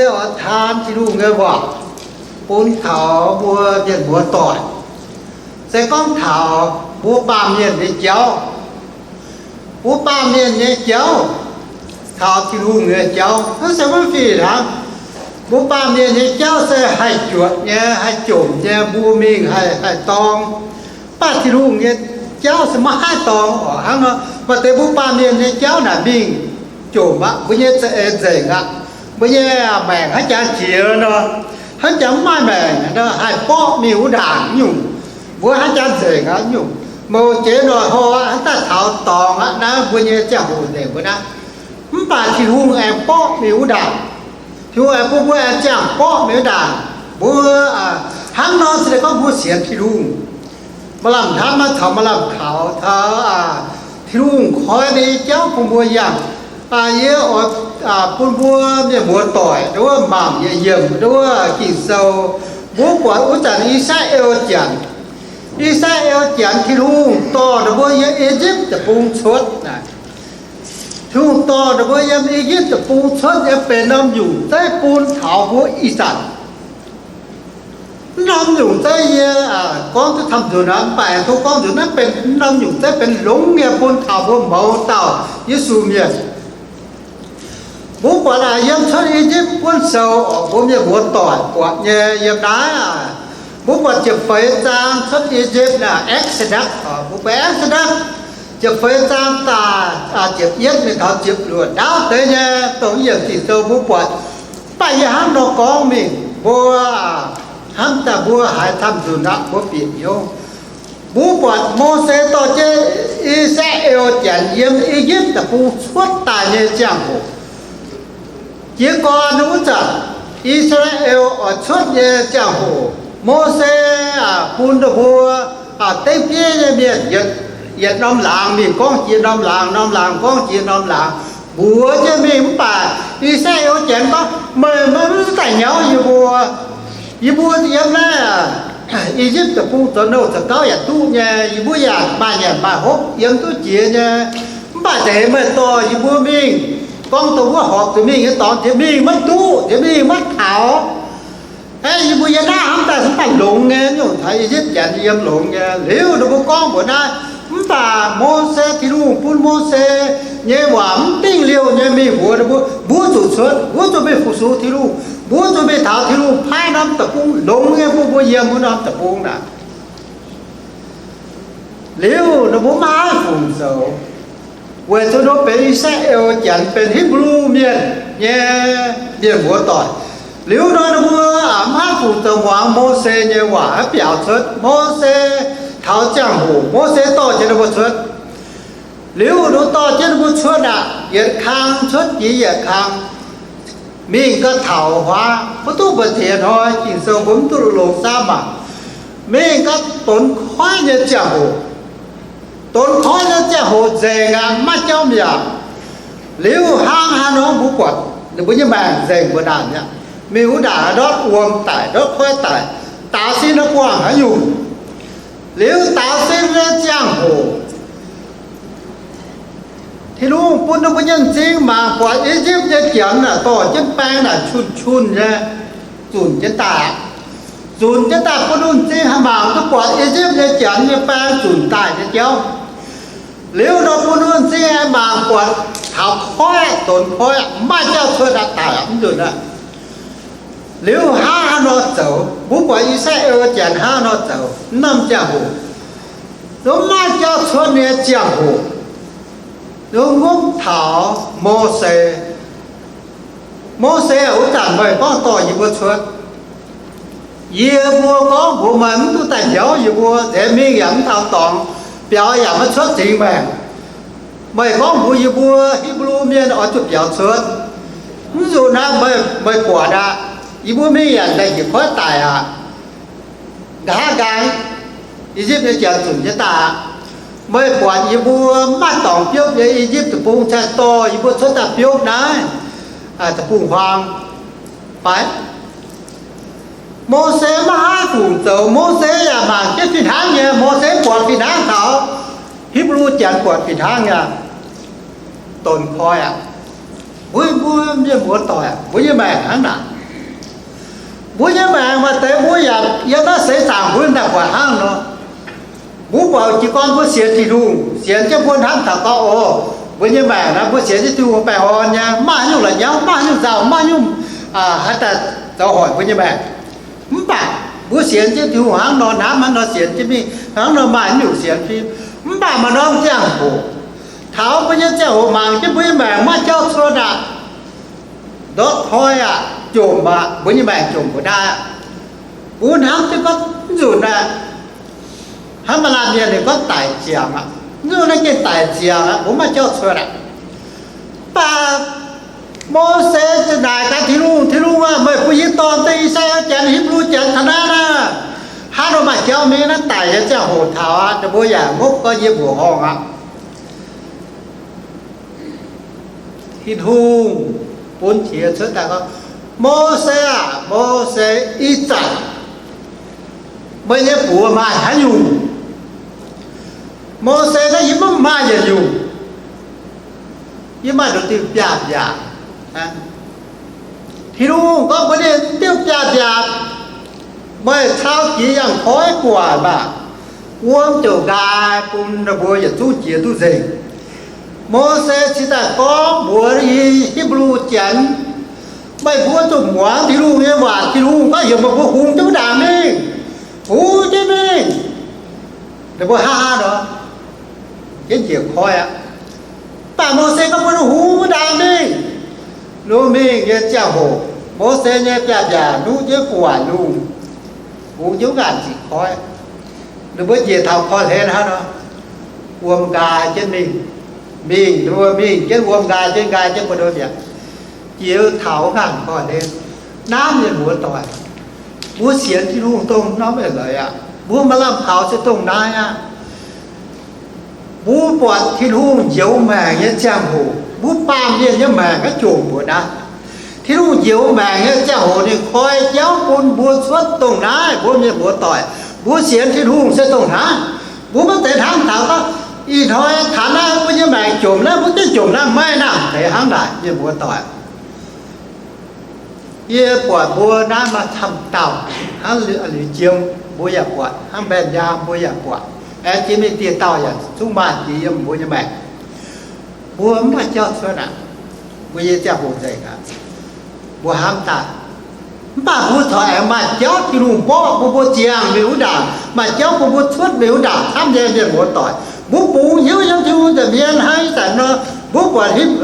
Se oix taan Tin-Hungh nyei waac bun taux mbuo mienh muoz-doic. Se gorngv taux mbuo baamh mienh nyei jauv, mbuo baamh mienh nyei jauv taux Tin-Hungh nyei jauv, naaiv se maiv fih hnangv. Mbuo baamh mienh nyei jauv se haih juotc nyei, haih jomc nyei, mbuo mingh haih, haih dorng. Mv baac Tin-Hungh nyei jauv se maiv haih dorng oc. Hnangv nor, maaih deix mbuo baamh mienh nyei jauv naaic mingh jomc aqv, mbuo nyei za'eix nzengc aqv, mbuo nyei maengc hnangv jaax jiex nor, hnangv jaax mv maaih maengc nor, haih borqv mingh wuov ndaangc nyungc, mbuo hnangv jaax nzengc aqv nyungc. Mouz jiex noic hlo aqv, hnangv daaih taux dorngx aqv naaiv, mbuo nyei ziangh hoc nzengc mbuo naaiv. Mv baac Tin-Hungh aengx borqv mingh wuov ndaangc. Tin-Hungh aengx bun mbuo aengx ziangh borqv mingh wuov ndaangc. Mbuo hnangv nor se gorngv mbuo sienx Tin-Hungh. Maaih lamh hnamv, maaih caux maaih lamh kaux taux Tin-Hungh koi nyei jauv bun mbuo yangh. Yie oix bun mbuo mienh muoz-doic nduov mangc yie yiemc nduov Ging-Sou. Mbuo buatc wuov zanc I^saa^laa^en Janx, I^saa^laa^en Janx Tin-Hungh dorh ninh mbuo yiem I^yipv Deic-Bung cuotv naaic. Tin-Hungh dorh ninh mbuo yiem I^yipv Deic-Bung cuotv nyei benx norm nyungc zeiv bun taux mbuo ih zanc. Mv norm nyungc zeiv yie gorngv duqv camv nzunc aqv, mv baac aengx tov gorngv nzunc, naaiv benx mv norm nyungc zeiv benx longx nyei bun taux mbuo mouz dauh Yesu mienh. Mbuo buatc naaic yiem Cuotv I^yipv Wuonv Sou oc, mbuo mienh muoz-doic buatc nyei yiem naaiv aac. Mbuo buatc ziepc feix zaang Cuotv I^yipv naaic, Exodus oc, mbuo buatc Exodus ziepc feix zaang daaih ziepc yietv mingh taux ziepc luoqc ndaauv deix nyei dongh yiem Ging-Sou mbuo buatc. Mv baac yie hnangv nor gorngv mingh, mbuo hnamv daaih mbuo haiz camv nzunc aqv, mbuo bieqc hnyouv. Mbuo buatc Mose dorh jienv I^saa^laa^en Janx yiem I^yipv Deic-Bung cuotv daaih nyei ziangh hoc. Jiez gorn wuov zanc, I^saa^laa^en oix cuotv nyei ziangh hoc, Mose bun ninh mbuo dengv bieiv nyei mienh yietc, yietc norm laangz mingh gorngv jiex norm laangz, norm laangz gorngv jiex norm laangz, mbuox jienv mingh. Mv baac I^saa^laa^en Janx gorngv, meih maiv daaih nyauv yie mbuo. Yie mbuo yiem naaiv I^yipv Deic-Bung zoux nouh zoux gauv yaac duqv nyei. Yie mbuo yaac maaih nyanc maaih hopv yiem duqv jiex nyei. Mv baac deix meih dorh yie mbuo mingh, gorngv dongh wuov horpc zuqc mingh nyei dorngx jiex mingh maiv duqv, jiex mingh maiv taux. Aeqv, yie mbuo yiem naaiv hnamv daaih mv baac longx nyei, nyungc taux I^yipv Janx yiem longx nyei. Liuz ninh mbuo gorngv mbuox naaiv, mv baac Mose, Tin-Hungh bun Mose nyei waac mv dingh liouh nyei mingh mbuox ninh mbuo, mbuo zuqc cuotv, mbuo zuqc mingh fu-sux Tin-Hungh, mbuo zuqc mingh taux Tin-Hungh paaiv norm deic-bung longx nyei bun mbuo yiem wuov norm deic-bung naaic. Liuz ninh mbuo maiv haih fungc zoux, weic zuqc ninh mbuo benx I^saa^laa^en Janx, benx Hipv^lu Mienh nyei mienh muoz-doic. Liuz nor ninh mbuo maiv haih fungc zoux muangx Mose nyei waac, maiv biaux cuotv. Mose taux ziangh hoc Mose dorh jienv ninh mbuo cuotv. Liuz ninh mbuo dorh jienv ninh mbuo cuotv aqv, yietc kang cuotv jiex yietc kang, mingh gau taux huaav, maiv duqv mbuo ziex hnoi, Ging-Sou mbuo mv duqv longx-longx samv maah. Mingh gau donx koiv nyei ziangh hoc, donx koiv nyei ziangh hoc nzengc aqv, maiv maaih jauv mi'aqv. Liuz hnangv haaix nor mbuo buatc ninh mbuo nyei maengc nzengc mbuo naanc mi'aqv. Mingh wuov ndaangc ndortv wuom daic, ndortv koiv daic, daaux sin nor buangh haaix nyungc. Liuz daaux sin nyei ziangh hoc, Tin-Hungh bun ninh mbuo nyei m'zing mangc buatc I^yipv nyei Janx naaic dorh jienv baeng naaic qun-qun nyei zunc jienv daaih aqv. Zunc jienv daaih bun ninh m'zing haih mangc duqv buatc I^yipv nyei Janx nyei baeng zunc daaih nyei jauv. Liuz nor bun ninh m'zing haih mangc buatc taux koiv, donx koiv, maiv maaih jauv cuotv aqv, daic aqv, mv nzunc aqv. Liuz hnangv haaix nor zoux? Mbuo buatc I^saa^laa^en Janx hnangv haaix nor zoux mv norm ziangh hoc, mv maaih jauv cuotv nyei ziangh hoc, ninh ngopv taux Mose. Mose, wuov zanc meih gorngv dorh yie mbuo cuotv. Yie mbuo gorngv mbuox meih mv duqv daaih njoux yie mbuo, nzengc mingh yaac mv taux dorngx, biaux yaac maiv cuotv zingx maengc. Meih gorngv mbuox yie mbuo Hipv^lu Mienh oix zuqc biaux cuotv. Mv zuqc naaiv meih, meih buatc aqv. Yie mbuo mingh yaac daaih njiec koiv daic aqv. Nqa'haav nqaang I^yipv nyei Janx zunc jienv daaih aqv. Meih buatc yie mbuo mv maaih dorngx biopv nyei I^yipv Deic-Bung, cingx dorh yie mbuo cuotv daaih biopv naaiv deic-bung-huaang fai? Mose maiv haih fungc zoux. Mose yaac mangc jienv fih hnangv nyei. Mose buatc fih hnangv taux Hipv^lu Janx buatc fih hnangv nyei. Donx koiv aqv. Mbuo, mbuo mienh muoz-doic, mbuo nyei maengc hnangv naaic. Mbuo nyei maengc maaih deix mbuo yaac yiem naaiv seix zaangc mbuo daaih buatc hnangv nor. Mbuo buatc jiez gorn mbuo sienx Tin-Hungh, sienx jienv mbuo hnamv taux gorngv, o, mbuo nyei maengc naaiv mbuo sienx jienv Tin-Hungh baengh orn nyei, mv maaih haaix nyungc la'nyauv, mv maaih haaix nyungc nzauh, mv maaih haaix nyungc haih daaih zoux hoic mbuo nyei maengc. Mv baac mbuo sienx jienv Tin-Hungh hnangv nor hnamv, hnangv nor sienx jienv mingh, hnangv nor maaih haaix nyungc sienx fim. Mv baac maaih norm ziangh hoc, taux mbuo nyei ziangh hoc mangc jienv mbuo nyei maengc maiv jauv cuotv aqv. Ndortv hnoi aqv, jomc aqv, mbuo nyei maengc jomc mbuo naaiv aqv. Mbuo hnamv jienv gorngv nzunc naaiv, hnangv maaih laanh mienh ninh gorngv daic ziangx aqv. Nzunc naaiv gengh daic ziangx aqv, mbuo maiv jauv cuotv aqv. Mv baac Mose ziouc naaic gaax Tin-Hungh, Tin-Hungh aah, meih bun yie dorh deix I^saa^laa^en Janx, Hipv^lu Janx taux naaiv naaiv, hnangv nor maaih jauv mingh. Naaiv daic nyei ziangh hoc taux aqv, ninh mbuo yaac ngopv gorngv yie mbuoqc horngh aqv. Tin-Hungh bun qiex cuotv daaih gorngv, Mose aah! Mose, ih zanc meih nyei buoz maaih haaix nyungc? Mose, naaiv yie maiv maaih yietc nyungc. Yie maaih nduqc diuh biaav-mbiaac. Tin-Hungh gorngv mbuox ninh, diuh biaav-mbiaac meih cau jiex yangh koiv gu'nguaaic maah! Wuom ziouc nqaai bun ninh mbuo yietc zungv jiex duqv nzengc. Mose cingx daaih gorngv mbuox Hipv^lu Janx, meih mbuo zuqc muangx Tin-Hungh nyei waac. Tin-Hungh gorngv heuc meih mbuo hungx jienv wuov ndaangc mingh, hungx jienv mingh. Ninh mbuo hnangv haaix nor, jienv njiec koiv aqv. Mv baac Mose gorngv mbuox ninh hungx wuov ndaangc mingh. Ninh mbuo mingh nyei ziangh hoc, Mose nyei biaav-mbiaac nuqv jienv gu'nguaaic lungh, hungx jienv wuov ngaanc ziqc koiv. Ninh mbuo njiec taux koiv-hlen hnangv nor, wuom nqaai jienv mingh. Mingh, ninh mbuo mingh jienv wuom nqaai jienv, nqaai jienv buo ndo mi'aqv. Jiex taux wuov ngaanc koiv-hlen, naaiv mienh muoz doic, mbuo sienx Tin-Hungh dongh naaiv mv leiz aqv. Mbuo maaih lamh kaux se dongh naaiv aqv. Mbuo buatc Tin-Hungh njoux maengc nyei ziangh hoc, mbuo baamh mienh nyei maengc gaav jomc mbuoqc naaiv. Tin-Hungh njoux maengc nyei ziangh hoc ninh koi jauv bun mbuo cuotv dongh naaiv, mbuo mienh muoz doic. Mbuo sienx Tin-Hungh se dongh naaiv. Mbuo maiv zeiz hnamv taux gorngv ih hnoi taux naaiv mbuo nyei maengc jomc naaiv, mbuo jienv jomc naaiv, maiv nangc deix hnangv naaic, mienh muoz doic. Yie buatc mbuo naaiv maaih camv dauh hnangv liuz jiem, mbuo yaac buatc, hnangv mbaenh nyaam mbuo yaac buatc, aengx jiex mingh dieh dauh yaac zungv maaih jiex yiem mbuo nyei maengc. Mbuo mv maaih jauv cuotv aqv. Mbuo nyei ziangh hoc nzengc aqv. Mbuo hnamv daaih. Mv baac mbuo corc aengx maaih jauv Tin-Hungh mborqv bun mbuo ziangh mingh wuov ndaangc, maaih jauv bun mbuo cuotv mingh wuov ndaangc camv nyei, mienh muoz doic. Mbuo bungx hiuv yiem Tin-Hungh nza'hmien hnangv ih zanc nor, mbuo buatc Hipv,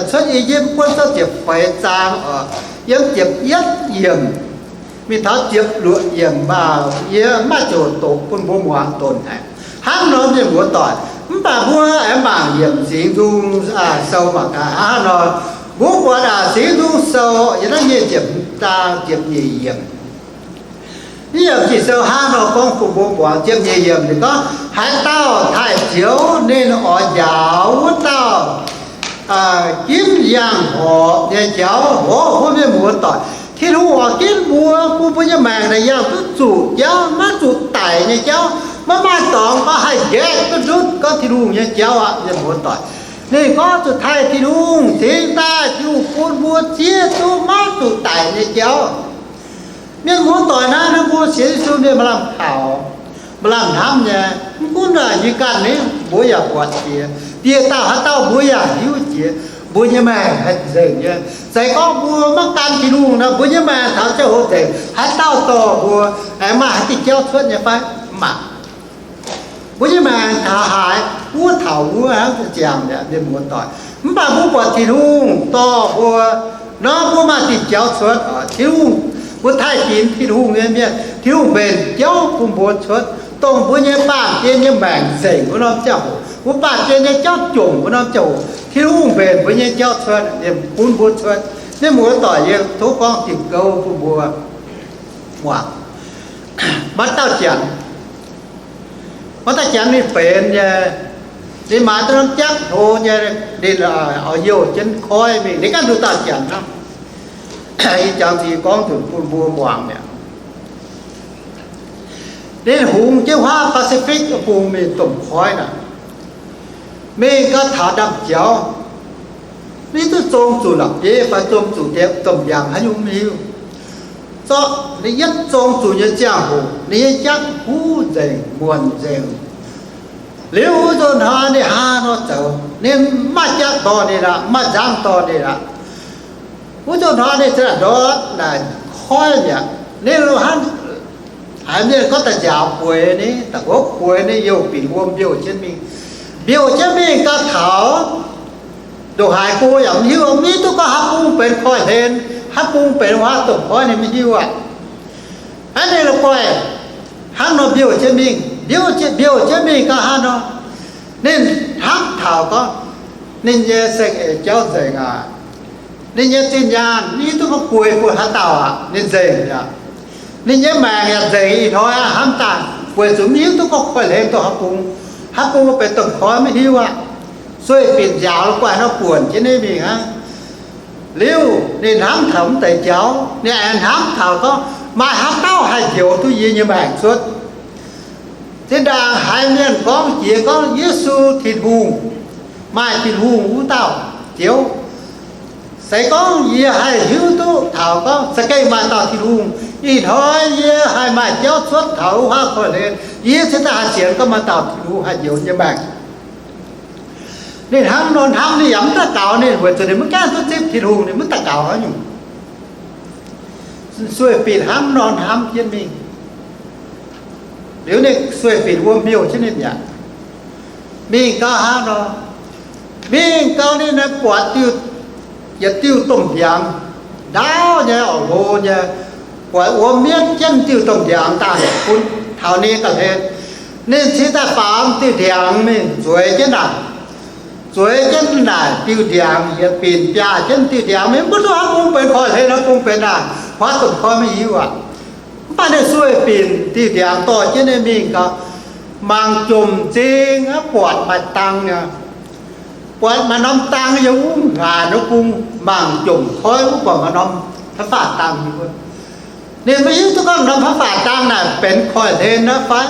cuotv I^yipv Buonv Souv ziepc feix zaang, yiem ziepc yietv yiemc mingh taux ziepc luoqc yiemc, yie maiv ziouc doqc bun mbuo muangx donx haic. Hnangv nor, mienh muoz doic, mv baac mbuo aengx mangc yiemc Singx Nzung Sou mangc gaax hnangv nor. Mbuo buatc Singx Nzung Sou yiem naaiv nyei ziepc zaang ziepc nyeic yiemc. Yiem Ging-Sou hnangv nor gorngv bun mbuo muangx, ziepc nyeic yiemc ninh gorngv, haaix dauh taaih Ziouv, ninh oix njaaux wuov dauh ginv yangh horpc nyei jauv. Ov, mbuo mienh muoz doic, Tin-Hungh oix ginv mbuo, bun mbuo nyei maengc naaic yangh duqv zuqc jauv, maiv zuqc daic nyei jauv. Maiv maaih dorngx gorngv haih nqaeqv duqv ndutv gorngv Tin-Hungh nyei jauv aqv, mienh muoz doic. Ninh gorngv zuqc taaih Tin-Hungh cingx daaih Tin-Hungh bun mbuo zieqv duqv maiv zuqc daic nyei jauv. Mienh muoz doic, naaiv hnangv mbuo sienx Yesu mienh maaih lamh kaux, maaih lamh hnamv nyei. Mv gunv yie ganh ni, mbuo yaac buatc jiex. Dieh dauh haaix dauh mbuo yaac hiuv jiex. Mbuo nyei maengc haih nzengc nyei. Se gorngv mbuo maiv gan Tin-Hungh nor, mbuo nyei maengc taux ziangh hoc nzengc, haaix dauh dorh mbuo aengx maaih haaix diuh jauv cuotv nyei fai? Mv baac mbuo nyei maengc taux haaix, wuov taux wuov hnangv, ziangh mi'aqv, mienh muoz doic. Mv baac mbuo buatc Tin-Hungh dorh mbuo nor, mbuo maaih diuh jauv cuotv. Tin-Hungh, mbuo taaih dinx Tin-Hungh nyei mienh, Tin-Hungh mbenc jauv bun mbuo cuotv, dongh mbuo nyei baamh gen nyei maengc nzengc wuov norm ziangh hoc, mbuo baamh gen nyei jauv jomc wuov norm ziangh hoc, Tin-Hungh mbenc mbuo nyei jauv cuotv, bun mbuo cuotv. Mienh muoz doic, yie tov gorngv diuh gouv bun mbuo muangx. Maaih dauh janx, maaih dauh janx ninh benx nyei, ninh maaiz duqv norm jaqv hlo nyei, ninh oix youh jienv koiv mingh. Ninh ganh nduqc dauh janx hnangv. Ih jangx zinh gorngv zuqc bun mbuo muangx mi'aqv. Ninh hungx jienv huaav Pacific bung mingh domh koiv naaic, mingh gau taux ndaamv-jaux, ninh duqv zong zuqc la'bieiv fai zong zuqc ndiepv domh ndiangx haaix nyungc mv hiuv. zorqv ninh yietv zong zuqc nyei ziangh hoc, ninh nyei jatv huv nzengc, muonc nzengc. Liuz wuov nzunc hnoi ninh hnangv nor zoux, ninh maiv jatv dorh ninh aqv, maiv nzangv dorh ninh aqv. Wuov nzunc hnoi ninh za'gengh ndortv naaic koiv mi'aqv. Ninh hnangv haiz mienh gorngv daaih nziaaux bueix ninh, da'gouv bueix ninh, youh binc wuom mbiouh jienv mingh. Mbiouh jienv mingh gau taux ndongc haaix go yaac mv hiuv, mv hiuv duqv gorngv haaix bung benx koiv-hlen, haaix bung benx wuov domh koiv, ninh mv hiuv aqv. Hnangv ninh la'guaih hnangv nor mbiouh jienv mingh, mbiouh jienv, mbiouh jienv mingh gau hnangv nor, ninh hnamv taux gorngv ninh nyei seng-eix jauv nzengc aqv. Ninh nyei zinh nyaanh mv hiuv duqv gorngv guei bun haaix dauh aqv, ninh nzengc mi'aqv. Ninh nyei maengc yaac nzengc ih hnoi aqv, hnamv daaih weic zuqc mv hiuv duqv gorngv koiv-hlen dongh haaix bung, haaix bung benx domh koiv mv hiuv aqv. Sueih binc nziaaux la'guaih nor buonc jienv ninh mingh aqv. Liuz ninh hnamv taux mv deix jauv, ninh aengx hnamv taux gorngv maaih haaix dauh haih njoux duqv yie nyei maengc cuotv. Zinh ndaangc haiz mienh gorngv jiex gorngv Yesu Tin-Hungh, maaih Tin-Hungh wuov dauh Ziouv. Se gorngv yie haih hiuv duqv taux gorngv za'gengh maaih dauh Tin-Hungh, ih hnoi yie haih maaih jauv cuotv taux wuov haav koiv-hlen, yie cingx daaih haih sienx gorngv maaih dauh Tin-Hungh haih njoux yie nyei maengc. Ninh hnangv nor hnamv, ninh yaac mv daux gaux, ninh weic zuqc ninh maiv gaengh duqv zipv Tin-Hungh, ninh maiv daux gaux haaix nyungc. Sueih binc hnangv nor hnamv jienv mingh. Liuz ninh sueih binc wuom mbiouh jienv ninh mi'aqv. Mingh gau hnangv nor, mingh gau ninh naaiv buatc diuh, yietc diuh domh ndiangx, ndaauv nyei, orqc, hlo nyei, buatc wuom mienv jienv diuh domh ndiangx daaih bun taux ninh ga'hlen. Ninh cingx daaih faaux diuh ndiangx mingh zueiz jienv naaic. Zueiz jienv naaic diuh ndiangx, yietc binc biaav jienv diuh ndiangx mingh, mv baac duqv haaix bung benx koiv-hlen, haaix bung benx naaic, haaix domh koiv maiv hiuv aqv. Mv baac ninh sueih binc diuh ndiangx dorh jienv ninh mingh gau, mangc jomc m'zing aqv, buatc maaih dang nyei, buatc maaih norm dang yiem wuov ngaanc wuov bung, mangc jomc koiv wuov buatc maaih norm haaix faah dang nyei wuov. Ninh maiv hiuv duqv gorngv norm haaix faah dang naaic benx koiv-hlen aqv fai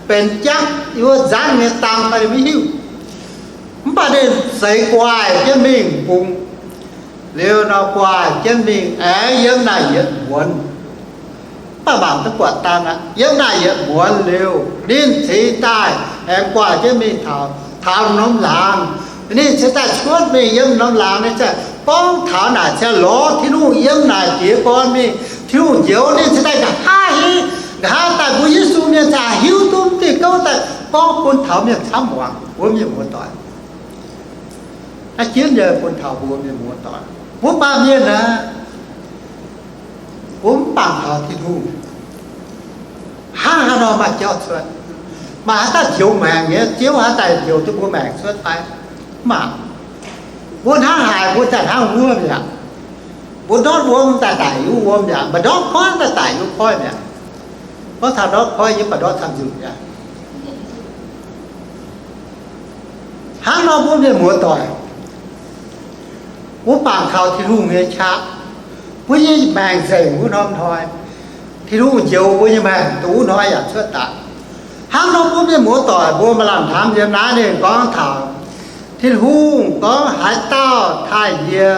benx jatv wuov nzangv nyei dang fai, ninh maiv hiuv. Mv baac ninh seix guaaih jienv mingh bung. Liuz nor guaaih jienv mingh aengx yiem naaic yietc muonz. Mv baac mangc duqv buatc dang aqv. Yiem naaic yietc muonz liuz, ninh cingx daaih aengx guaaih jienv mingh taux, taux norm laangz. Ninh cingx daaih cuotv mingh yiem norm laangz, ninh ziouc gorngv taux naaic ziouc lorz Tin-Hungh yiem naaic jiez gorn mingh. Tin-Hungh njoux ninh cingx daaih nqa'haav hingv, nqa'haav daaih mbuo Yesu mienh ziouc hiuv duqv mv diuh gouv daaih gorngv bun taux mienh camv muangx, mbuo mienh muoz-doic. Naaiv jienv nyei bun taux mbuo mienh muoz-doic, mbuo baamh mienh aqv. Mbuo mv bangc taux Tin-Hungh, hnangv haaix nor maaih jauv cuotv? Maaih haaix dauh njoux maengc nyei Ziouv haaix daaih njoux duqv mbuo maengc cuotv fai? Mv baac mbuo hnangv haaix, mbuo daaih hnangv wuov mi'aqv. Mbuo ndortv wuom daaih daic yiem wuom mi'aqv, mv baac ndortv koiv daaih daic yiem koiv mi'aqv. Gorngv taux ndortv koiv, yie mv baac ndortv camv nzunc mi'aqv. Hnangv nor mbuo mienh muoz-doic, mbuo bangc kaux Tin-Hungh nyei qaqv, mbuo nyei maengc nzengc wuov norm hnoi, Tin-Hungh njoux mbuo nyei maengc dongh wuov hnoi yaac cuotv daaih. Hnangv nor mbuo mienh muoz-doic mbuo maaih lamh hnamv yiem naaiv ninh gorngv taux Tin-Hungh gorngv haaix dauh taaih yie,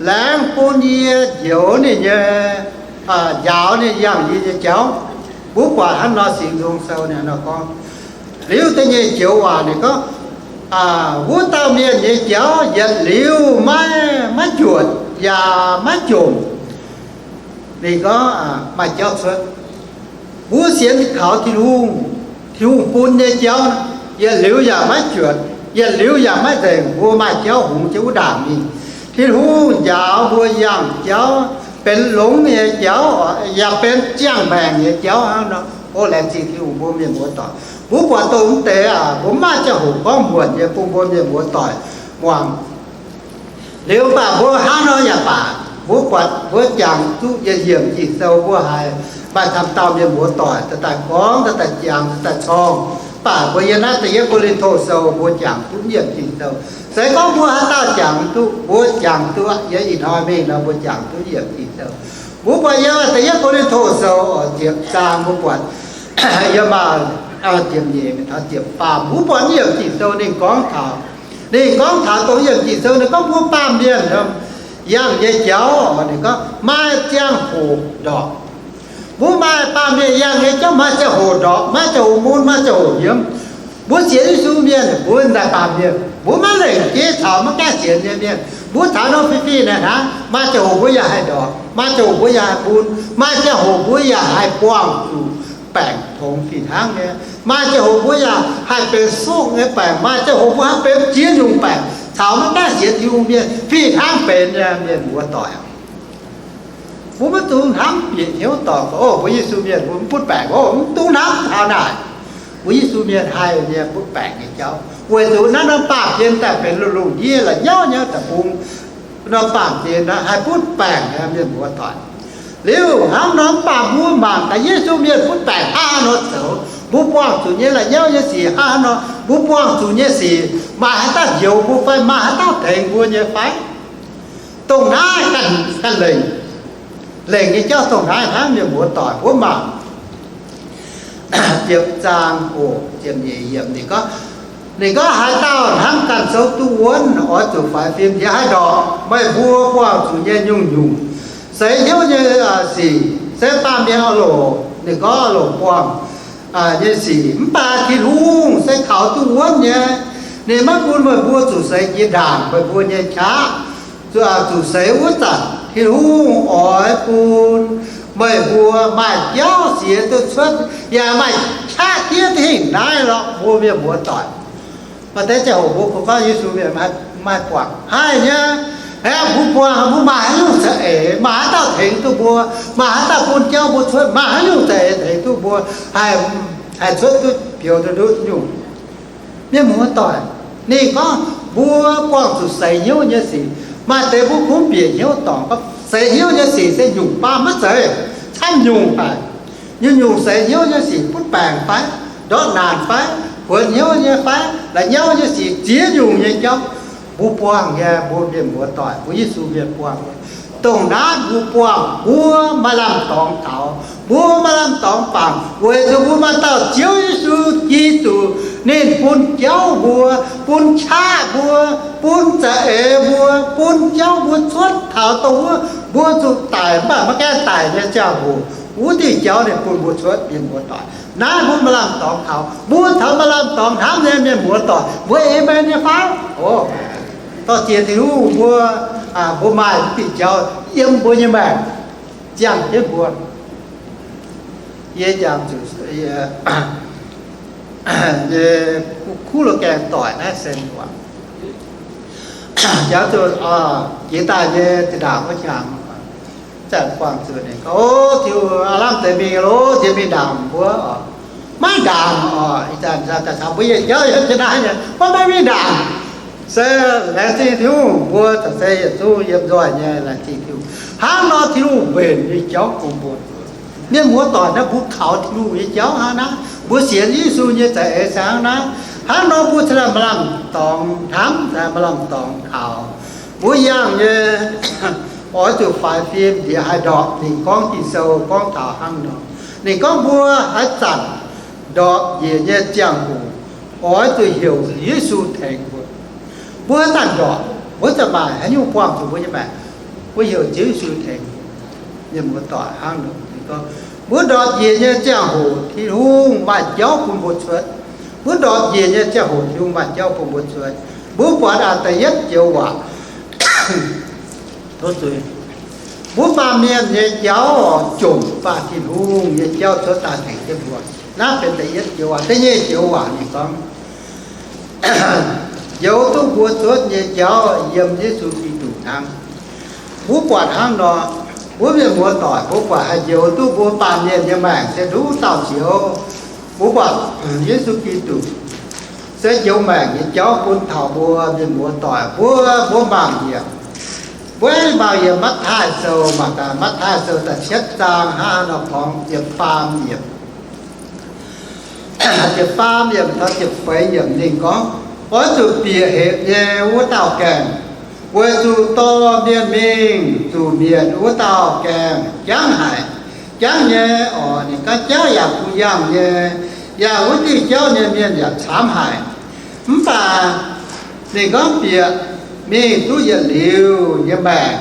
laengz bun yie njoux ninh nyei, njaaux ninh yangh yie nyei jauv. Mbuo buatc hnangv nor Singx Nzung Sou ninh nor gorngv, liuz da'nyeic joux waac ninh gorngv, wuov dauh mienh nyei jauv yietc liuz maiv, maiv njuotc yaac maiv jomc. Ninh gorngv maaih jauv cuotv. Mbuo sienx kaux Tin-Hungh, Tin-Hungh bun nyei jauv, yietc liuz yaac maiv njuotc, yietc liuz yaac maiv nzengc. Mbuo maaih jauv hungx jienv wuov ndaangc mingh. Tin-Hungh njaaux mbuo yangh jauv, benx longx nyei jauv, yaac benx ziangh maengc nyei jauv hnangv nor. O laengz zingh Tin-Hungh mbuo mienh muoz-doic. Mbuo buatc dongh mv deix aac, mbuo mv maaih ziangh hoc gorngv muonc nyei bun mbuo mienh muoz-doic muangx. Liuz mv baac mbuo hnangv nor yaac baac, mbuo buatc mbuo jangx duqv yiem Yiemc Ging-Sou mbuo haiz maaih camv dauh mienh muoz-doic daaih gorngv, daaih jangx, daaih corng. Mv baac mbuo yiem naaiv Da'yietv Ko^lin^to Sou mbuo jangx duqv Yiemc Ging-Sou. Se gorngv mbuo haaix dauh jangx duqv, mbuo jangx duqv yiem ih hnoi mingh nor mbuo jangx duqv Yiemc Ging-Sou. Mbuo buatc yiem Da'yietv Ko^lin^to Sou ziepc zaang mbuo buatc yiem ziepc nyeic mingh taux ziepc faam, mbuo buatc Yiemc Ging-Sou ninh gorngv taux, ninh gorngv taux dongh Yiemc Ging-Sou ninh gorngv mbuo baamh mienh yangh nyei jauv, ninh gorngv maaih ziangh hoc ndorpc. Mbuo maaih baamh mienh yangh nyei jauv, maaih ziangh hoc ndorpc, maaih ziangh hoc mun, maaih ziangh hoc nyiemz. Mbuo sienx Yesu mienh, mbuo daaih baamh mienh, mbuo maiv lengc jeiv taux maiv gaengh sienx nyei mienh. Mbuo taux norm fih fih naaic hnangv, maaih ziangh hoc mbuo yaac haih ndorpc, maaih ziangh hoc mbuo yaac haih mun, maaih ziangh hoc mbuo yaac haih buangh zuqc baengc tongx fih hnangv nyei. Maaih ziangh hoc mbuo yaac haih benx sukv nyei baengc, maaih ziangh hoc mbuo haih benx ziex nyungc baengc caux maiv gaengh sienx Tin-Hungh mienh fih hnangv benx nyei, mienh muoz-doic. Mbuo maiv dungx hnamv bieqc hnyouv dorngc, O, mbuo Yesu mienh mbuo mv butv baengc, o, mv dungx hnamv taux naaic. Mbuo Yesu mienh haih nyei butv baengc nyei jauv, weic zuqc naaiv norm baamh gen daaih benx lungh lungh ndiev la'nyauv nyei deic-bung. Norm baamh gen naaiv haih butv baengc nyei, mienh muoz-doic. Liuz hnangv nor mv baac mbuo mangc gaax Yesu mienh butv baengc hnangv haaix nor zoux, mbuo buangh zuqc nyei la'nyauv nyei sic hnangv haaix nor, mbuo buangh zuqc nyei sic maaih haaix dauh njoux mbuo fai maaih haaix dauh tengx mbuo nyei fai? Dongh naaiv ganh lengc, lengc nyei jauv dongh naaiv hnangv, mienh muoz-doic. Mbuo mangc ziepc zaang oc, ziepc nyeic yiemc ninh gorngv, ninh gorngv, Haaix dauh hnamv ganh souv duqv wuonv oix zuqc faix fim, yaac haih ndorpc meih mbuo buangh zuqc nyei nyungc-nyungc seix hnyouv nyei sic, se baamh mienh oix longc, ninh gorngv oix longc buangh nyei sic. Mv baac Tin-Hungh se kaux duqv wuonv nyei. Ninh maiv bun meih mbuo zuqc seix jiex ndaangc meih mbuo nyei qaqv. Zuqc seix wuov zanc Tin-Hungh oix bun meih mbuo maaih biauv siex duqv cuotv, yaac maaih qaqv diev dingh naaiv lorqc, mbuo mienh muoz-doic. Maaih deix ziangh hoc mbuo kungx gorngv Yesu mienh maaih buangh haih nyei. Aeqv, mbuo buangh mbuo maaih haaix nyungc za'eix, maaih haaix dauh tengx duqv mbuo, maaih haaix dauh bun jauv mbuo cuotv, maaih haaix nyungc za'eix tengx duqv mbuo haih, haih cuotv duqv pioux duqv ndutv nyungc. Mienh muoz-doic, ninh gorngv mbuo buangh zuqc seix hnyouv nyei sic. Maaih deix mbuo kungx bieqc hnyouv dorngc gorngv seix hnyouv nyei sic se nyungc baav maiv zeiz, camv nyungc haic. Nyungc-nyungc seix hnyouv nyei sic butv baengc fai, ndortv naanc fai, kuonx hnyouv nyei fai, la'nyauv nyei sic, ziex nyungc nyei jauv mbuo buangh nyei, mbuo mienh muoz-doic, mbuo Yesu mienh buangh nyei. Dongh naaiv mbuo buangh, mbuo maaih lamh dorngx taux, mbuo maaih lamh dorngx bangc, weic zuqc mbuo maaih dauh Ziouv Yesu Giduc, ninh bun jauv mbuo, bun qaqv mbuo, bun za'eix mbuo, bun jauv mbuo cuotv taux dongh wuov mbuo zuqc daic mv baac maiv gaengh daic nyei ziangh hoc. Wuov diuh jauv ninh bun mbuo cuotv, mienh muoz-doic. Naaiv mbuo maaih lamh dorngx taux, mbuo taux maaih lamh dorngx hnamv nyei, mienh muoz-doic, mbuo eix meih nyei fai? O, dorh jiex Tin-Hungh mbuo, mbuo maaih wuov diuh jauv yiem mbuo nyei maengc, ziangh jienv mbuo. Yie jangx zuqc, yie, yie kuv la'gaengh doic naaiv se muangx. Jangx zuqc jiex daaih nyei zinh ndaangc wuov hnyangx, zanc buangh zuqc ninh gorngv, O, Tin-Hungh, aav lamh deix mingh loh, nziex mingh ndaangc mbuo oc. Maiv ndaangc oc. Ih zanc daaih caux mbuo yietc jauv yiem jienv naaiv nyei, maiv, maiv mingh ndaangc. Se laengz zingh Tin-Hungh, mbuo caux se yietc zungv yiem nzoih nyei, laengz zingh Tin-Hungh. Hnangv nor Tin-Hungh mbenc nyei jauv bun mbuo. Mienh muoz-doic, naaiv mbuo kaux Tin-Hungh nyei jauv hnangv naaiv, mbuo sienx Yesu nyei za'eix se hnangv naaiv. Hnangv nor mbuo cingx daaih maaih lamh dorngx hnamv, maaih lamh dorngx kaux. Mbuo yangh nyei oix zuqc faix fim, liuz haih ndorpc. Ninh gorngv Ging-Sou gorngv taux hnangv nor. Ninh gorngv mbuo haaix zanc ndorpc njiec nyei ziangh hoc, oix zuqc heuc Yesu tengx mbuo. Mbuo haaix zanc ndorpc, mbuo haaix zanc maaih haaix nyungc buangh zuqc mbuo nyei maengc, mbuo heuc Ziouv Yesu tengx. Mienh muoz-doic, hnangv nor ninh gorngv, mbuo ndorpc njiec nyei ziangh hoc Tin-Hungh maaih jauv bun mbuo cuotv. Mbuo ndorpc njiec nyei ziangh hoc Tin-Hungh maaih jauv bun mbuo cuotv. Mbuo buatc aac da'yietv joux waac, mbuo baamh mienh nyei jauv jomc, mv baac Tin-Hungh nyei jauv cuotv daaih tengx jienv mbuo. Naaiv benx da'yietv joux waac. Da'nyeic joux waac ninh gorngv, njoux duqv mbuo cuotv nyei jauv yiem Yesu Giduc hnangv. Mbuo buatc hnangv nor, mbuo mienh muoz-doic, mbuo buatc haih njoux duqv mbuo baamh mienh nyei maengc se nduqc dauh Ziouv. Mbuo buatc Yesu Giduc se njoux maengc nyei jauv bun taux mbuo mienh muoz-doic. Mbuo, mbuo mangc yiem, mbuo mangc yiem Matv^taai Sou, mangc gaax Matv^taai Sou da'cietv zaang hnangv haaix nor gorngv, ziepc faam yiemc, ziepc faam yiemc taux ziepc feix yiemc ninh gorngv, Oix zuqc bieqc hepc nyei wuov dauh gaengh, weic zuqc dorh mienh mingh zuqc mietc wuov dauh gaengh jangv haic. Jangv nyei oc, ninh gorngv jangv yaac bun yangh nyei, yangh wuov diuh jauv nyei mienh yaac camv haic. Mv baac ninh gorngv bieqc mingh duqv yietc liuz nyei maengc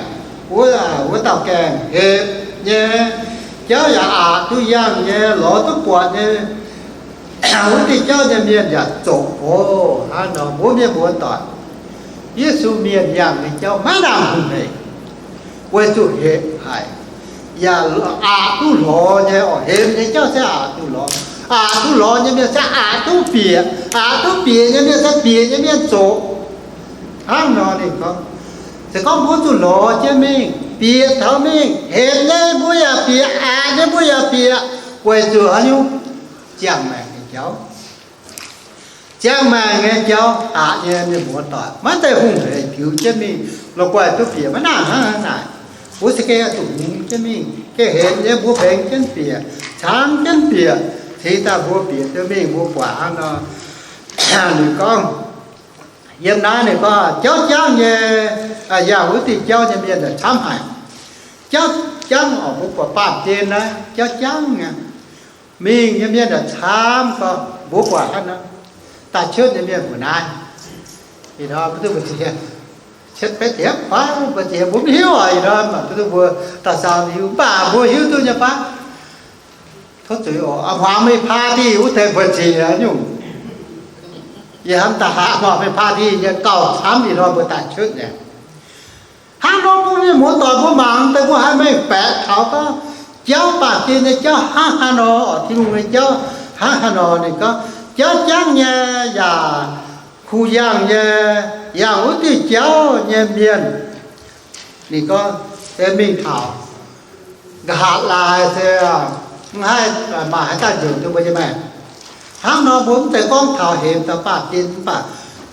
wuov, wuov dauh gaengh hepc nyei, Jauv yaac aqc duqv yangh nyei, lorz duqv buatc nyei, wuov diuh jauv nyei mienh yaac zoqc oc. Hnangv nor mbuo mienh muoz-doic, Yesu mienh yangh nyei jauv maiv nangc hungh hec, weic zuqc hepc haic, yaac aqc duqv lorz nyei oc. Hepc nyei jauv se aqc duqv lorz. Aqc duqv lorz nyei mienh se aqc duqv bieqc. Aqc duqv bieqc nyei mienh se bieqc nyei mienh zoqc. Hnangv nor ninh gorngv, se gorngv mbuo zuqc lorz jienv mingh, bieqc taux mingh, hepc nyei mbuo yaac bieqc, aqc nyei mbuo yaac bieqc, weic zuqc haaix nyungc? Ziangh maengc nyei jauv. Ziangh maengc nyei jauv, aqc nyei, mienh muoz-doic, maiv zeiz hungh hec tiux jienv mingh, la'guaih duqv bieqc, maiv nangc hnangv naaic. Mbuo se gengh zuqc hungx jienv mingh, gengh hepc nyei mbuo mbengx jienv bieqc, camv jienv bieqc, cingx daaih mbuo bieqc duqv mingh, mbuo buatc hnangv nor. Ninh gorngv, yiem naaiv ninh gorngv jauv jangv nyei, yangh wuov diuh jauv nyei mienh camv haic. Jauv jangv oc, mbuo buatc baamh gen naaiv jauv jangv nyei. Mingh nyei mienh yaac camv gorngv, mbuo buatc hnangv nor, daaih cuotv nyei mienh mbuo naaiv, ih hnoi mbuo duqv mbu'ziex, cuotv betv ziepc fai mbu'ziex mbuo mv hiuv oc. Ih hnoi mbuo duqv mbuo daaih saau hiuv, mv baac mbuo hiuv duqv nyei fai? Tov zuiz oc, a'hmuangx meih party wuov deix mbu'ziex nyungc. Yie hnamv daaih a'hmuangx meih party nyei gauh camv, ih hnoi mbuo daaih cuotv nyei. Hnangv nor mbuo mienh muoz-doic, mbuo mangc deix mbuo haih mengh baeqc taux gorngv jauv baamh gen nyei jauv hnangv haaix nor, Tin-Hungh nyei jauv hnangv haaix nor. Ninh gorngv jauv jangv nyei yaac kuh yangh nyei, yangh wuov diuh jauv nyei mienh, ninh gorngv se mingh taux nqa'haav laai se mv haih maaih haaix dauh njoux duqv mbuo nyei maengc. Hnangv nor mbuo mv zeiz gorngv taux hemx daaih baamh gen, mv baac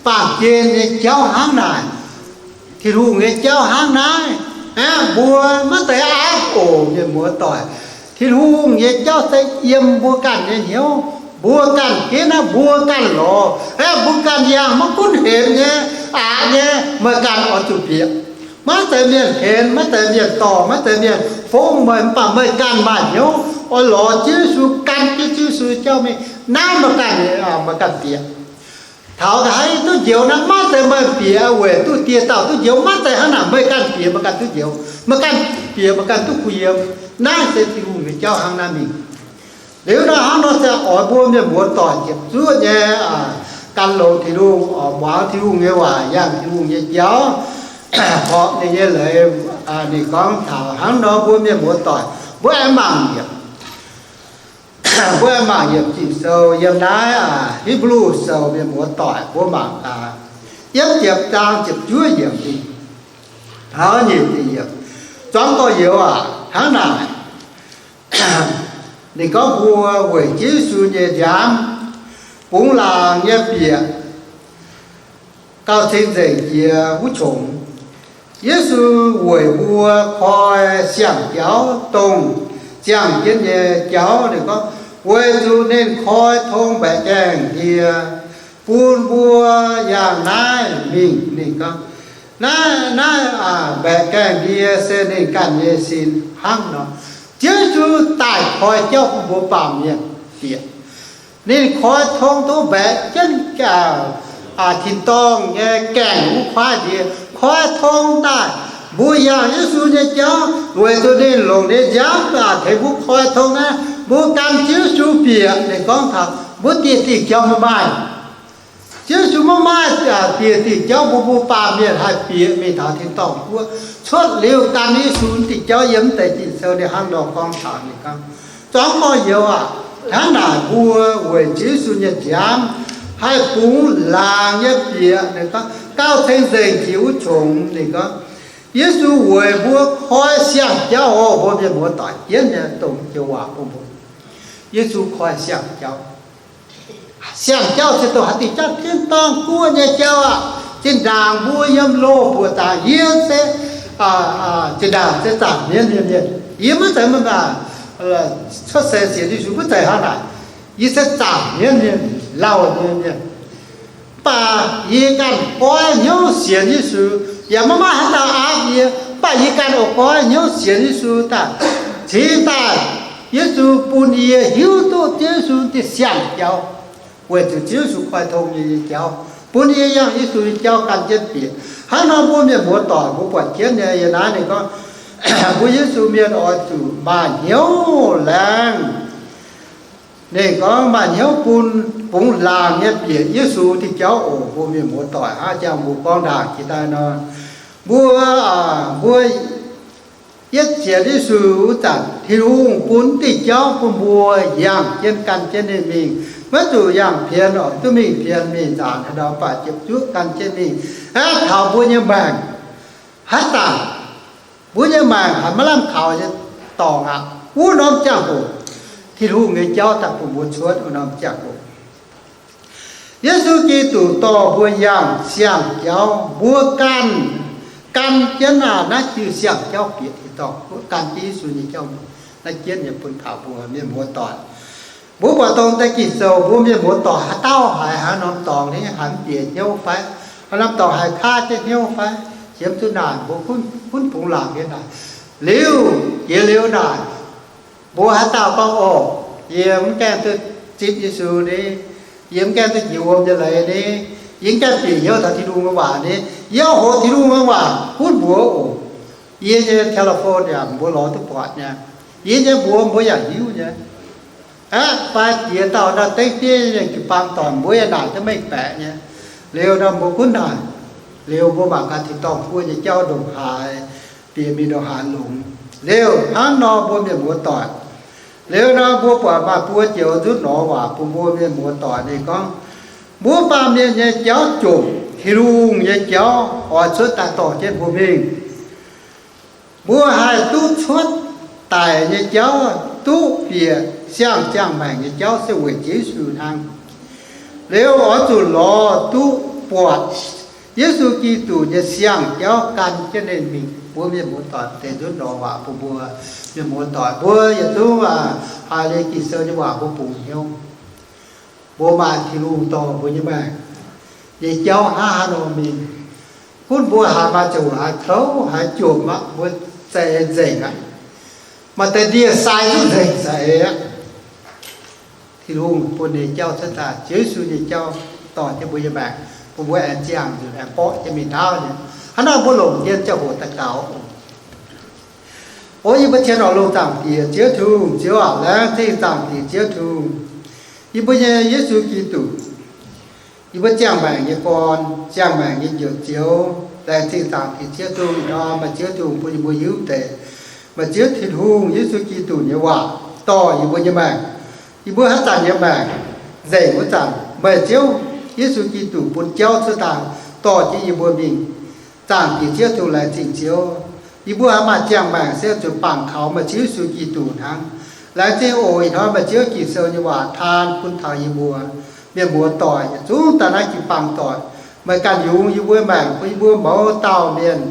baamh gen nyei jauv hnangv naaic, Tin-Hungh nyei jauv hnangv naaiv. Aeqv, mbuo maiv zeiz aapv oc, mienh muoz-doic. Tin-Hungh nyei jauv se yiem mbuo ganh nyei hnyouv. Mbuo ganh ginv naaiv, mbuo ganh lorz. Aeqv, mbuo ganh yangh, maiv gunv hemx nyei, aqc nyei, meih ganh oix zuqc bieqc. Maiv zeiz mienh henx, maiv zeiz mienh dorh, maiv zeiz mienh fongv meih, mv baac meih ganh maaih hnyouv oix lorz Ziouv Yesu, gan jienv Ziouv Yesu jauv mingh. Naaiv meih ganh, meih ganh bieqc. Taux nqa'haav duqv njoux naaiv, maiv zeiz meih bieqc weic duqv dieh dauh duqv njoux, maiv zeiz hnangv naaic. Meih ganh bieqc meih ganh duqv njoux, meih ganh bieqc meih ganh duqv kuh yiem. Naaiv se Tin-Hungh nyei jauv hnangv naaiv mingh. Liuz nor hnangv nor se oix mbuo mienh muoz-doic ziepc zuoqv nyei gan longx Tin-Hungh, muangx Tin-Hungh nyei waac, yangh Tin-Hungh nyei jauv, horpc ninh nyei leiz. Ninh gorngv taux hnangv nor mbuo mienh muoz-doic, mbuo aengx mangc yiemc, mbuo aengx mangc yiemc Ging-Sou yiem naaiv Hipv^lu Sou, mienh muoz-doic, mbuo mangc gaax, yietv ziepc zaang ziepc juov yiemc, taux nyic ziepc yiemc. Zuangx gorx-youz aac, hnangv naaic, ninh gorngv mbuo weic Ziouv Yesu nyei nziaamv bungx laangc nyei bieqc gauh cing-nzengc jiex wuov qongx. Yesu weic mbuo koi siang-jauv, dongh ziangh jienv nyei jauv, ninh gorngv, weic zuqc ninh koi tong mbaeqc gaengh ndie bun mbuo yangh naaiv mingh. Ninh gorngv, naaiv, naaiv mbaeqc gaengh ndie se ninh ganh nyei sin hnangv nor. Ziouv Yesu daaih koi jauv bun mbuo baamh mienh bieqc. Ninh koi tong duqv mbaeqc jienv tin-dorngh nyei gaengh wuov kuaaiv ndie, koi tong daaih mbuo yangh Yesu nyei jauv, weic zuqc ninh longc ninh nziaamv tengx mbuo koi tong naaiv, mbuo gan Ziouv Yesu bieqc. Ninh gorngv taux mbuo dieh dieh jauv maiv maaih. Ziouv Yesu maiv maaih dieh dieh jauv bun mbuo baamh mienh haih bieqc mingh taux tin-dorngh guoqv. Cuotv liuz gan Yesu dieh jauv yiem mv deix Ging-Sou ninh hnangv nor gorngv taux. Ninh gorngv, zuangx gorx-youz aac, hnangv naaic mbuo weic Ziouv Yesu nyei nziaamv haih bungx laangc nyei bieqc, ninh gorngv, gauh ceng-nzengc jiex wuov qongx. Ninh gorngv, Yesu weic mbuo koi siang-jauv oc. Mbuo mienh muoz-doic, jienv nyei dongh joux waac bun mbuo, Yesu koi siang-jauv. Siang-jauv se dongh haaix diuc jauv? Tin-dorngh guoqv nyei jauv aac. Zinh ndaangc mbuo yiem loh mbuoqc zaangc, yie se zinh ndaangc se zaangc mienv nyei mienh. Yie maiv zeiz cuotv seix sienx Yesu, maiv zeiz hnangv naaic. Yie se zaangc mienv nyei mienh, lauh nyei mienh. Mv baac yie ganh goiv hnyouv sienx Yesu, yaac maiv maaih haaix dauh aapv yie. Mv baac yie ganh oix goiv hnyouv sienx Yesu daaih, cingx daaih Yesu bun yie hiuv duqv Ziouv Yesu diuh siang-jauv, weic zuqc Ziouv Yesu koi tong yie nyei jauv, bun yie yangh Yesu nyei jauv gan jienv bieqc. Hnangv nor mbuo mienh muoz-doic mbuo buatc jienv nyei yiem naaiv ninh gorngv, Mbuo Yesu mienh oix zuqc maaih hnyouv laengz. Ninh gorngv maaih hnyouv bun, bungx laangc nyei bieqc Yesu diuh jauv oc, mbuo mienh muoz-doic. Hnangv jangx mbuo gorngv ndaangc jiex daaih nor, mbuo, mbuo yietv sienx Yesu wuov zanc, Tin-Hungh bun diuh jauv bun mbuo yangh jienv gan jienv ninh mingh. Maiv zuqc yangh pienx oc, duqv mingh pienx mingh nzaanc haaix nor, mv baac ziepc zuoqv gan jienv mingh. Aqv, taux mbuo nyei maengc haaix zanc, mbuo nyei maengc haiz maiv lamh kaux nyei dorngx aqv, wuov norm ziangh hoc Tin-Hungh nyei jauv daaih bun mbuo cuotv wuov norm ziangh hoc. Yesu Giduc dorh mbuo yangh siang-jauv, mbuo ganh gan jienv aqv. Naaiv diuh siang-jauv bieqc tin-dorngh, mbuo gan jienv Yesu nyei jauv, naaiv jienv nyei bun taux mbuo mienh muoz-doic. Mbuo buatc dongh deix Ging-Sou, mbuo mienh muoz-doic haaix dauh haiz haaix norm dorngx ni, haiz mv bieqc hnyouv fai haaix norm dorngx haiz kaav jienv hnyouv fai, jiex mv duqv naaic, mbuo gunv bungx laangc nyei naaic. Liuz, jiex liuz naaic, mbuo haaix dauh gorngv, Orqc, yie mv gaengh duqv zipv Yesu ni, yie mv gaengh duqv jiex wuom nyei leiz ni, yie mv gaengh bieqc hnyouv taux Tin-Hungh nyei waac ni, yie oix hoqc Tin-Hungh nyei waac gunv mbuox oc. Yie nyei telephone yaac mbuo lorz duqv buatc nyei. Yie nyei mbuox mbuo yaac hiuv nyei. Aqv, fai jiex dauh nor dengv diev nyei jiu-baang dorn, mbuo yaac naaic duqv mengh baeqc nyei. Liuz nor mbuo gunv naaic, liuz mbuo mangc gaax tin-dorngh guoqv nyei jauv ndongc haaix, bieqc mingh ndongc haaix longx. Liuz hnangv nor mbuo mienh muoz-doic, liuz nor mbuo buatc maaih buo joux nzutv norm waac bun mbuo mienh muoz-doic. Ninh gorngv, mbuo baamh mienh nyei jauv jomc, Tin-Hungh nyei jauv oix cuotv daaih dorh jienv mbuo mingh. Mbuo haih duqv cuotv daic nyei jauv, duqv bieqc siang ziangh maengc nyei jauv se weic Yesu hnangv. Liuz oix zuqc lorz duqv buatc Yesu Giduc nyei siang-jauv gan jienv ninh mingh. Mbuo mienh muoz-doic, deix nzutv norm waac bun mbuo mienh muoz-doic, mbuo yietc zungv haiz liuz Ging-Sou nyei waac mbuo bungx hnyouv. Mbuo maaih Tin-Hungh dorh mbuo nyei maengc nyei jauv hnangv haaix nor mingh. Gunv mbuo haiz maaih ziangh hoc haiz kouv haiz jomc aqv, mbuo za'eix nzengc aqv. Maaih deix ndie-sai zungv nzengc za'eix aqv. Tin-Hungh bun ninh nyei jauv cuotv daaih, Ziouv Yesu nyei jauv dorh jienv mbuo nyei maengc, bun mbuo aengx ziangh nzunc aengx mborqv jienv mingh ndaauv nyei. Hnangv naaic mbuo longc jienv ziangh hoc daux gaux. O yie mbuo cien oix longx, Zaangc Diex Ziouv Tin-Hungh, Ziouv aac, laengz zingh Zaangc Diex Ziouv Tin-Hungh, yie mbuo nyei Yesu Giduc, yie mbuo ziangh maengc nyei Gorn, ziangh maengc nyei Njoux Ziouv. Laengz zingh Zaangc Diex Ziouv Tin-Hungh ih hnoi maaih Ziouv Tin-Hungh bun yie mbuo hiuv deix, maaih Ziouv Tin-Hungh Yesu Giduc nyei waac dorh yie mbuo nyei maengc. Yie mbuo haaix zanc nyei maengc nzengc wuov zanc, meih Ziouv Yesu Giduc bun jauv cuotv daaih dorh jienv yie mbuo mingh. Zaangc Diex Ziouv Tin-Hungh, laengz zingh Ziouv. Yie mbuo haiz maaih ziangh maengc se zuqc bangc kaux meih Ziouv Yesu Giduc hnangv. Laengz zingh oc. Ih hnoi meih Ziouv Ging-Sou nyei waac taan bun taux yie mbuo mienh muoz-doic yietc zungv daaih naaiv jiu-baang doic. Meih ganh yungz yie mbuo maengc bun yie mbuo mouz dauh mienh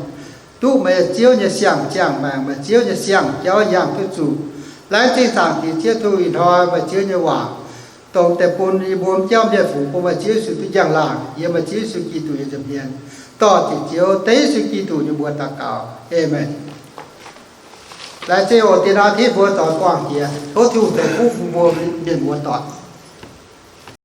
duqv meih Ziouv nyei siang-ziangh maengc, meih Ziouv nyei siang-jauv yangh duqv zuqc. Laengz zingh Zaangc Diex Ziouv Tin-Hungh, ih hnoi meih Ziouv nyei waac dongh deix bun yie mbuo mv jauv mienh fungx bun meih Ziouv Yesu duqv njang-laangc. Yiem meih Ziouv Yesu Giduc nyei nza'hmien, dorh ziepc Ziouv dengv Yesu Giduc nyei mbuox daux gaux. Aamen. Laengz zingh oc. Dinh hnoi tengx mbuo doix buangh jiex, tov Tin-Hungh ceix fuqv bun mbuo mienh muoz-doic.